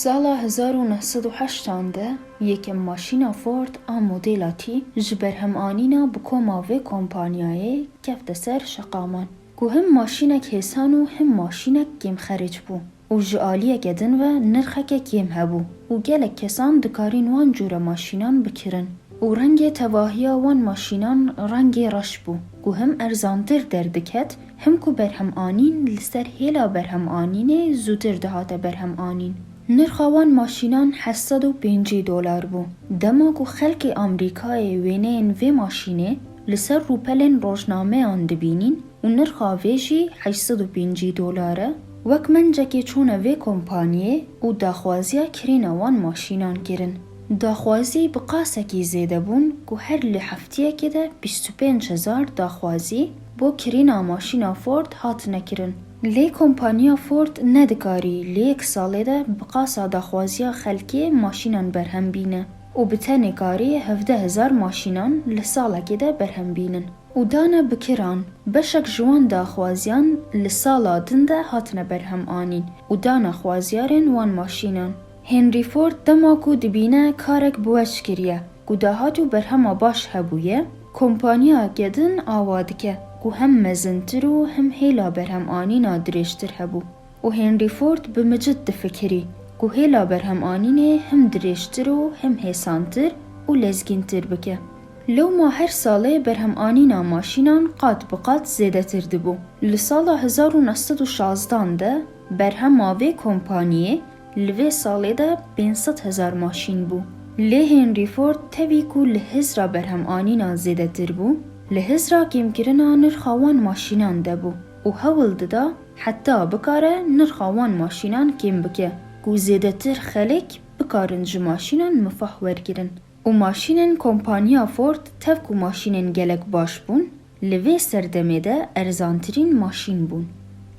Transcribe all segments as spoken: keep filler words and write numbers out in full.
Sala hezar û neh sed û heştan de yekem maşîna Ford a modela T ji berhemanîna bi koma vê kompanyayê kefte ser şeqaman. Ku him maşînek hêsan û him maşînek kêmxeric bû û ji aliyeke din ve nirxeke kêm hebû û gelek kesan dikarîn wan cûre maşînan bikirin. Û rengê tevahiya wan maşînan rengê reş bû, ku him erzantir derdiket, him ku berhemanîn li ser hêla berhemanînê zûtir dihate berhemanîn. Nirxa wan maşînan heft sed û pêncî dolar bû. Dema ku xelkê Amerîkayê wêneyên vê maşînê li ser rûpelên rojnameyan dibînîn û nirxa vê jî heşt sed û pêncî dolar e, wek mencekê çûne vê kompaniyê û daxwaziya kirîna wan maşînan kirin. Daxwazî bi qasekî zêde bûn ku her li heftiyekê de bîst û pênc hezar daxwazî bo kirîna maşîna Ford hatine kirin. Lê kompaniya Ford nedikarî li yek salê de bi qasa daxwaziya xelkê maşînan berhem bîne û bi tenê karî hevdeh hezar maşînan li salekê de berhem bînin. Û dane bikiran, beşek ji wan daxwaziyan li sala din de hatine berhemanîn û dane xwaziyarên wan maşînan. Henry Ford dema ku dibîne karek bi weç kiriye, ku dahat û berhema baş hebûye, kompaniyeke din awa dike, ku hem mezintir û hem hêla berhemanîna dirêjtir hebû. Û Henry Ford bi micit difikirî, ku hêla berhemanînê him dirêjtir û him hêsantir û lezgîntir bike. Lewma her salê berhemanîna maşînan qat bi qat zêdetir dibû. Li sala hezar û neh sed û şazdan de berhema vê kompaniyê li vê salê de pênc sed hezar maşîn bû. Lê Henry Ford tevî ku li hizra berhemanîna zêdetir bû, li hizra kêmkirina nirxa wan maşînan de bû û hewl dida heta bikare nirxa wan maşînan kêm bike, ku zêdetir xelk bikarin ji maşînan mifah wergirin. Û maşînên kompaniya Ford tev ku maşînên gelek baş bûn, li vê serdemê de erzantirîn maşîn bûn.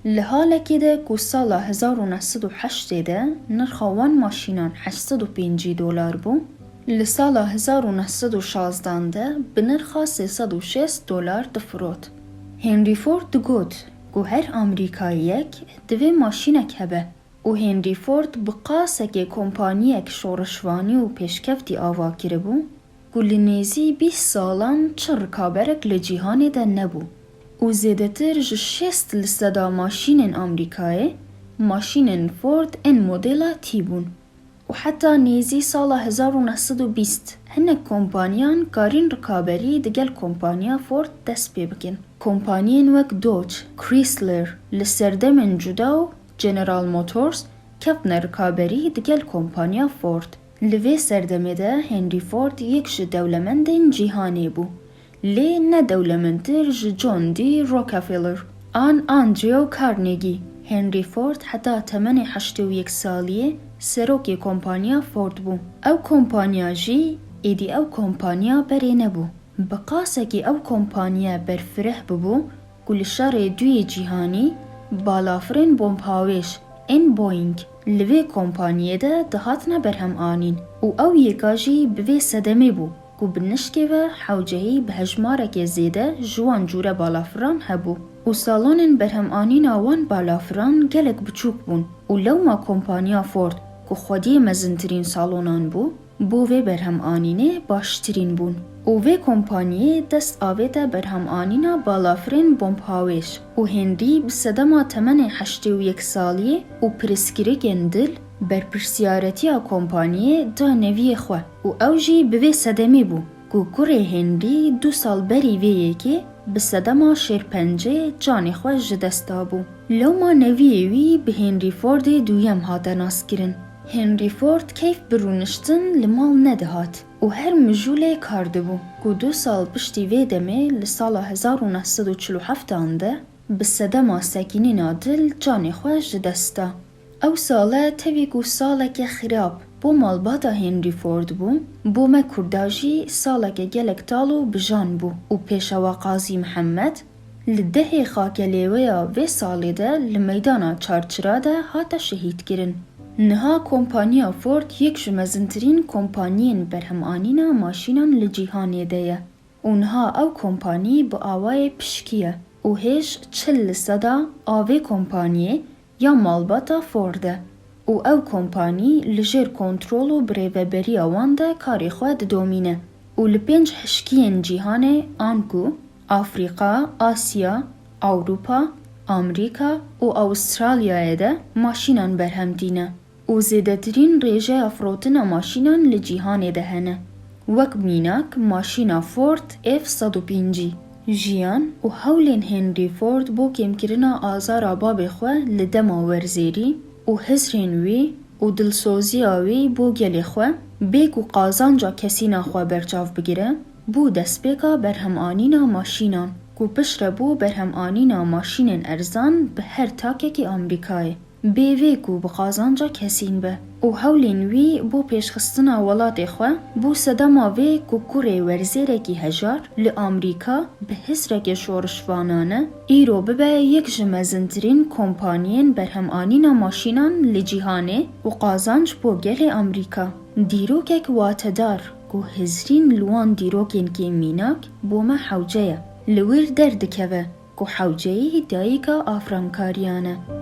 Li halekê de ku sala hezar û neh sed û heştê de nirxa wan maşînan heşt sed û pêncî dolar bû, li sala hezar û neh sed û şazdan de bi nirxa sê sed û şêst dolar difirot. Henry Ford digot ku her Amerîkayiyek divê maşînek hebe. Û Henry Ford bi qasekê kompaniyek şoreşvanî û pêşkeftî ava kiribû, ku li nêzî bîst salan çi rikaberek li cîhanê de nebû û zêdetir ji şêst li seda maşînên Amerîkayê, maşînên Ford ên modela T bûn. Û heta nêzî sala hezar û neh sed û bîst hinek kompaniyan karîn rikaberî digel kompaniya Ford dest pê bikin. Kompaniyên wek Dodge, Chrysler li serdemên cuda û General Motors kevne rikaberî digel kompaniya Ford. Li vê serdemê de Henry Ford yek ji dewlemendên cîhanê bû. Lê ne dewlemendtir ji John D. Rockefeller an Andrew Carnegie. Henry Ford heta temenê heştê û yek saliyê serokê kompaniya Ford bû. Ew kompaniya jî êdî ew kompaniya berê nebû. Bi qasekî ew kompaniye berfireh bibû ku li şerê duyê cîhanî balafirên bombhawêj ên Boeing li vê kompaniyê de dihatine berhemanîn û ew yeka jî bi vê sedemê bû ku bi nişkê ve hewcehî bi hejmareke zêde ji wan cûre balafiran hebû û salonên berhemanîna wan balafiran gelek biçûk bûn û lewma kompaniya Ford ku xwediyê mezintirîn salonan bû, bo vê berhemanînê baştirîn bûn û vê kompaniyê dest avête berhemanîna balafirên bombhawêj û Henry bi sedema temenê heştê û yek saliyê û pirsgirêkên dil berpirsiyaretiya kompaniyê da neviyê xwe û ew jî bi vê sedemê bû ku kurê Henry du sal berî vê yekê bi sedema şêrpencê canê xwe ji dest dabû. Lewma neviyê wî bi Henry Fordê duyem hate naskirin. Henry Ford keyf bi rûniştin li mal nedihat û her mijûlê kar dibû ku du sal piştî vê demê li sala hezar û neh sed û çil û heftan de bi sedema sekînîna dil canê xwe ji dest da. Ew sale tevî ku saleke xirab bo malbata Henry Ford bû, bo me Kurda jî saleke gelek tal û bijan bû û Pêşewa Qazî Mihemed li dehê xakelêweya vê salê de li meydana Çarçira de hate şehîdkirin. Niha kompaniya Ford yek ji mezintirîn kompaniyên berhemanîna maşînan li cîhanê de ye û niha ew kompanî bi awayê pişkî ye û hêj çil li seda a vê kompaniyê ya malbata Ford e. û ew kompanî li jêr kontrol û birêveberiya wan de karê xwe didomîne û li pênc hişkiyên cîhanê, anku Afrîka, Asya, Ewropa, Amerîka û Awistralyayê de maşînan berhem tîne û zêdetirîn rêjeya firotina maşînan li cîhanê de hene, wek mînak maşîna Ford F sed û pêncî. Jiyan û hewlên Henry Ford bo kêmkirina azara babê xwe li dema werzêrî û hizrên wî û dilsoziya wî bo gelê xwe bê ku qazanca kesîna xwe berçav bigire, bû destpêka berhemanîna maşînan, ku piştre bû berhemanîna maşînên erzan bi her takekî Amerîkayê. Bê vê ku bi qazanca kesîn be û hewlên wî bo pêşxistina welatê xwe bû sedema vê ku kurê werzêrekî hejar li Amerîka bi hizrekê şorişvanane îro bibe yek ji mezintirîn kompaniyên berhemanîna maşînan li cîhanê û qazanc bo gelê Amerîka. Dîrokek watedar ku hizrîn li wan dîrokên kêm mînak bo me hewce ye. Li wir derdikeve ku hewceyî dayika afrankariyan e.